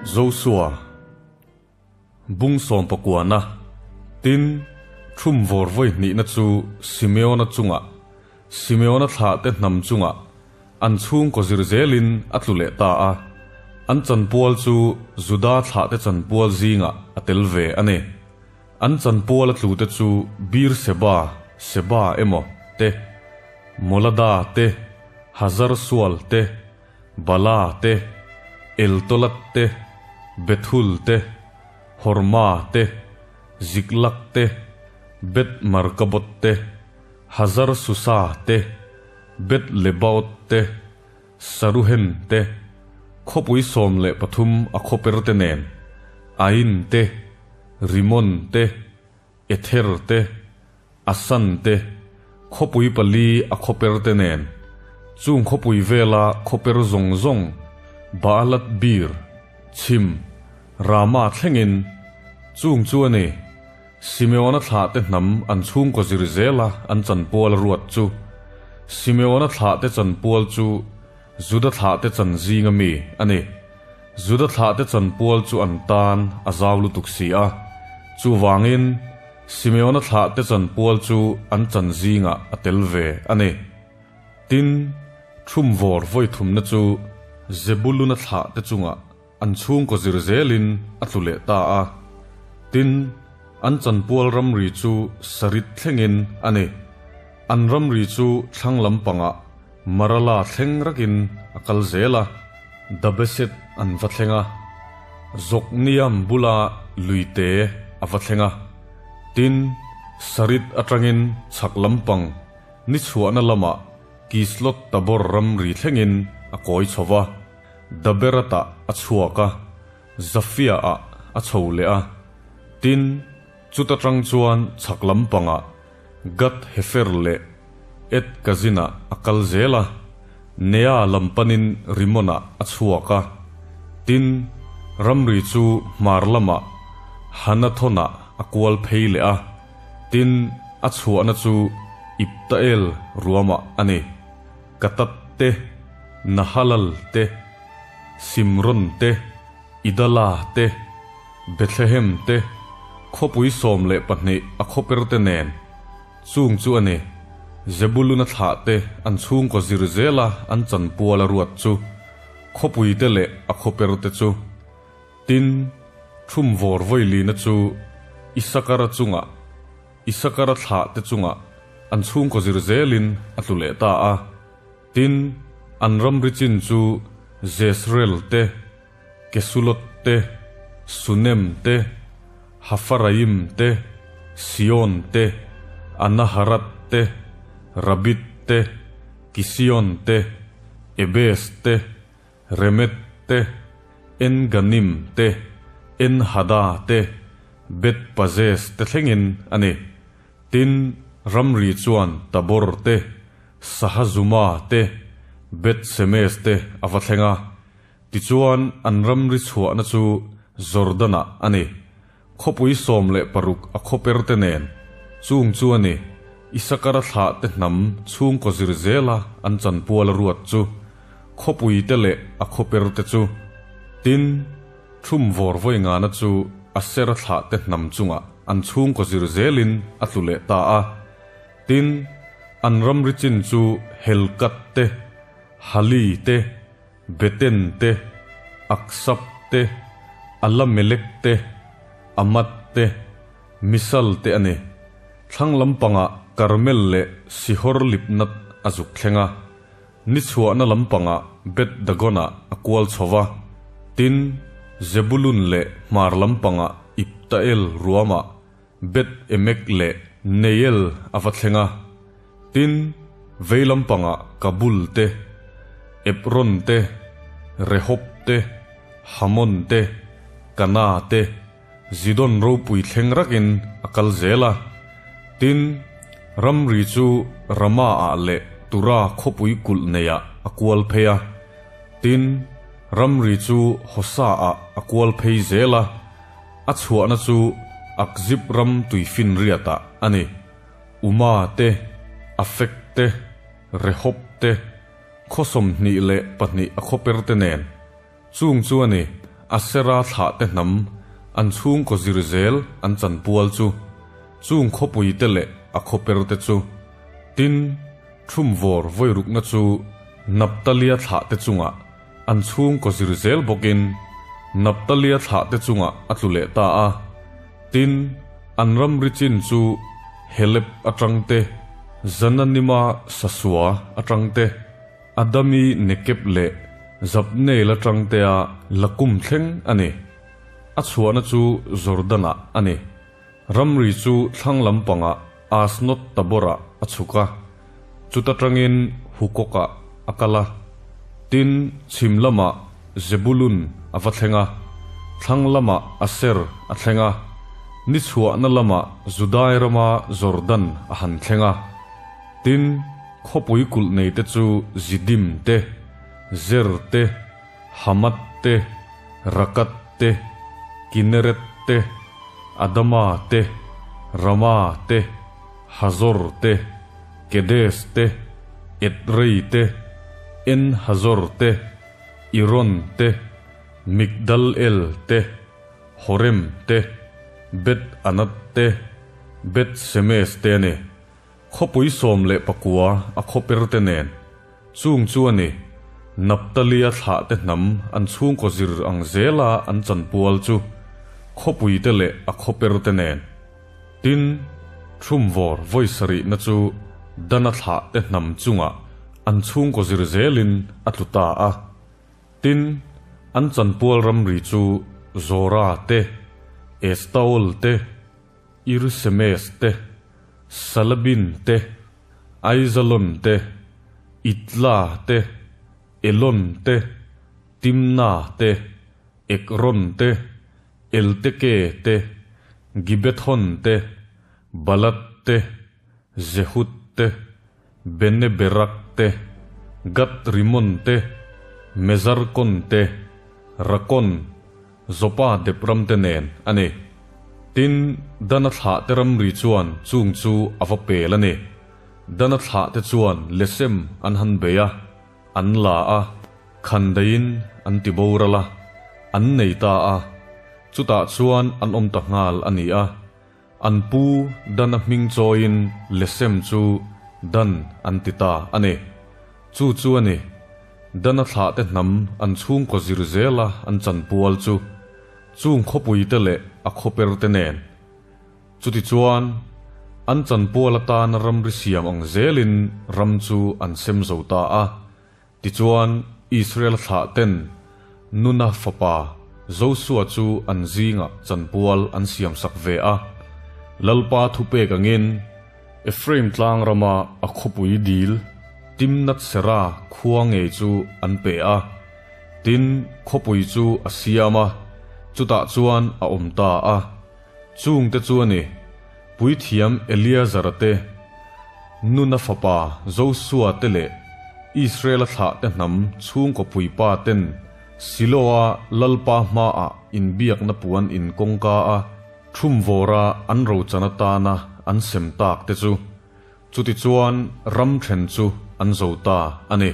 Josua bung sawmpakuana tin thum vawr vawi hnihna chu Simeona chungah, Simeona thlahte hnam chungah an chhungkaw zir zelin a tlu leh ta a, an chanpual chu Juda thlahte chanpual zingah a tel ve a ni. An chanpual a tlute chu Beer-seba, Seba emaw, te, Molada te, Hazar-sual te, Bala te, Eltolat te, Bethul te, Horma te, Ziklag te, Beth-markabot te, Hazar-susa te, Beth-lebaot te, Saruhen te, khawpui 13 a khawper te nen, Ain te, Rimon te, Ether te, Asan te, khawpui pali a khawper te nen, chung khawpui vela khawper zawng zawng, Baalat Bir, chhim, Rama thlengin, chung chu a ni. Simeona thlahte hnam an chhungkaw zir zela an chanpual a ruat chu. Simeona thlahte chanpual chu Juda thlahte chan zinga mi a ni. Juda thlahte chanpual chu an tan a zau lutuk si a. Chuvangin, Simeona thlahte chanpual chu an chan zingah a tel ve a ni. Tin, thumvawr vawithumna chu Zebuluna thlahte chungah An chhungkaw zir zelin a tlu leh ta a. Tin, an chanpual ramri chu Sarit thlengin a ni. An ramri chu thlang lampangah Marala thleng rakin a kal zel a, Dabeset an va thleng a, Jokneam bula luite a va thleng a. Tin, Sarit atangin chhak lampang ni chhuahna lamah Kislot Tabor ramri thlengin a kawi chho va. Daberat-ah a chhuak a, Zafia-ah a chho leh a. Tin, chuta tang chuan chhak lampangah Gath-hefer leh Et-kazin-ah a kal zel a, Nea lam panin Rimon-ah a chhuak a. Tin, ramri chu hmar lamah Hanathon-ah a kual phei leh a, tin, a chhuahna chu Iptael ruamah a ni. Katat te, Nahalal te, Simron te, Idala te, Bethlehem te, khawpui 12 a khawper te nen, chung chu a ni. Zebuluna thlah te an chhungkaw zir zela an chanpual a ruat chu, khawpui te leh a khawper te chu. Tin, thumvawr vawilina chu Isakara chungah Isakara thlah te chungah an chhungkaw zir zelin a tlu leh ta a. Tin, an ramri chin chu Jezreel te, Kesulot te, Sunem te, Hafaraim te, Sion te, Anaharat te, Rabit te, Kision te, Ebes te, Remet te, En-Ganim te, En-Hada te, Beth-Pazez te thlengin a ni. Tin, ramri chuan Tabor te, Sahazuma te, Beth-Semes te a va thleng a. Tichuan, an ramri chhuahna chu Jordan-ah a ni. Khawpui 16 a khawper te nen, chung chu a ni, Isakara thlah te hnam chhungkaw zir zela an chanpual a ruat chu, khawpui te leh a khawper te chu. Tin, thum vawr vawi ngana chu Asera thlah te hnam chungah an chhungkaw zir zelin a tlu leh ta a. Tin, an ramri chin chu Helkat te, Hali te, Beten te, Aksap te, Alamelek te, Amad te, Misal te a ni. Thlang lampangah Karmel leh Sihor Libnat a zuk thleng a, ni chhuahna lampangah Beth Dagon-ah a kual chho va, tin, Zebulun leh hmar lampangah Iptael ruamah Beth Emek leh Neiel a va thleng a, tin, vei lampangah Kabul te, Ebron te, Rehob te, Hamon te, Kana te, Zidon ropui thleng rakin a kal zel a. Tin, ramri chu Rama-ah leh Tura khawpui kulh neiah a kual phei a. Tin, ramri chu Hosa-ah a kual phei zel a. A chhuahna chu Akzib ram tuifinriatah a ni. Uma te, Afek te, Rehob te, khaw 22 a khawper te nen. Chung chu a ni. Asera thlahte hnam an chhungkaw zir zel an chanpual chu, chung khawpuite leh a khawperte chu. Tin, Ṭhumvawr vawirukna chu Naptalia thlahte chungah an chhungkaw zir zel bawkin Naptalia thlahte chungah a tlu leh ta a. Tin, an ramri chin chu Heleb aṭang te, Zananima Sasua aṭang te, Adami Nekeb leh Zabneil aṭang tea Lakum thleng a ni. A chhuahna chu Jordan-ah a ni. Ramri chu thlang lampangah Asnot Tabor-ah a chhuk a, chuta tangin Hukok-ah a kal a. Tin, chhim lamah Zebulun a va thleng a, thlang lamah Aser a thleng a, ni chhuahna lamah Judai rama Jordan a han thleng a. Tin, khawpui kulh neite chu Zidim te, Zer te, Hamath te, Rakath te, Kinnereth te, Adama te, Rama te, Hazor te, Kedes te, Edrei te, En-Hazor te, Iron te, Migdal-El te, Horem te, Beth-Anath te, Beth-Semes te a ni. Khawpui 19 a khawper te nen, chung chu a ni, Naptalia thlahte hnam an chhungkaw zir ang zela an chanpual chu khawpui te leh a khawper te nen. Tin, Ṭhumvawr vawi sarihna chu Dana thlahte hnam chungah an chhungkaw zir zelin a tlu ta a. Tin, an chanpual ramri chu Zora te, Estaol te, Ir-Semes te, Salabin te, Aijalon te, Itla te, Elon te, Timna te, Ekron te, Elteke te, Gibethon te, Balat te, Jehud te, Bene-Berak te, Gat-Rimon te, Mezarkon te, Rakon, Jopa dep ram te nen a ni. Tin, Dana thlahte ramri chuan chung chu a va pel a ni. Dana thlahte chuan Lesem an han bei a, an la a, khandaiin an ti boral a, an nei ta a, chutah chuan an awm ta nghal a ni a. An pu Dana hming chawiin Lesem chu Dan an ti ta a ni. Chu chu a ni, Dana thlahte hnam an chhungkaw zir zela an chanpual chu, chung khawpuite leh a khawperte nen. Chutichuan, an chanpual atana ramri siam ang zelin ram chu an sem zo ta a. Tichuan, Israel thlahten Nuna fapa Josua chu an zingah chanpual an siamsak ve a. Lalpa thupek angin Ephraim tlang rama a khawpui dil Timnath-sera khua ngei chu an pe a. Tin, khawpui chu a siam a, chutah chuan a awm ta a. Chungte chu a ni, Puithiam Eleazara te, Nuna fapa Josua te leh Israela thlahte hnam chhungkaw puipa ten Siloa Lalpa hmaah inbiakna puan in kawngka a thumvawra an rochan atana an sem tak te chu. Chutichuan ram then chu an zo ta a ni.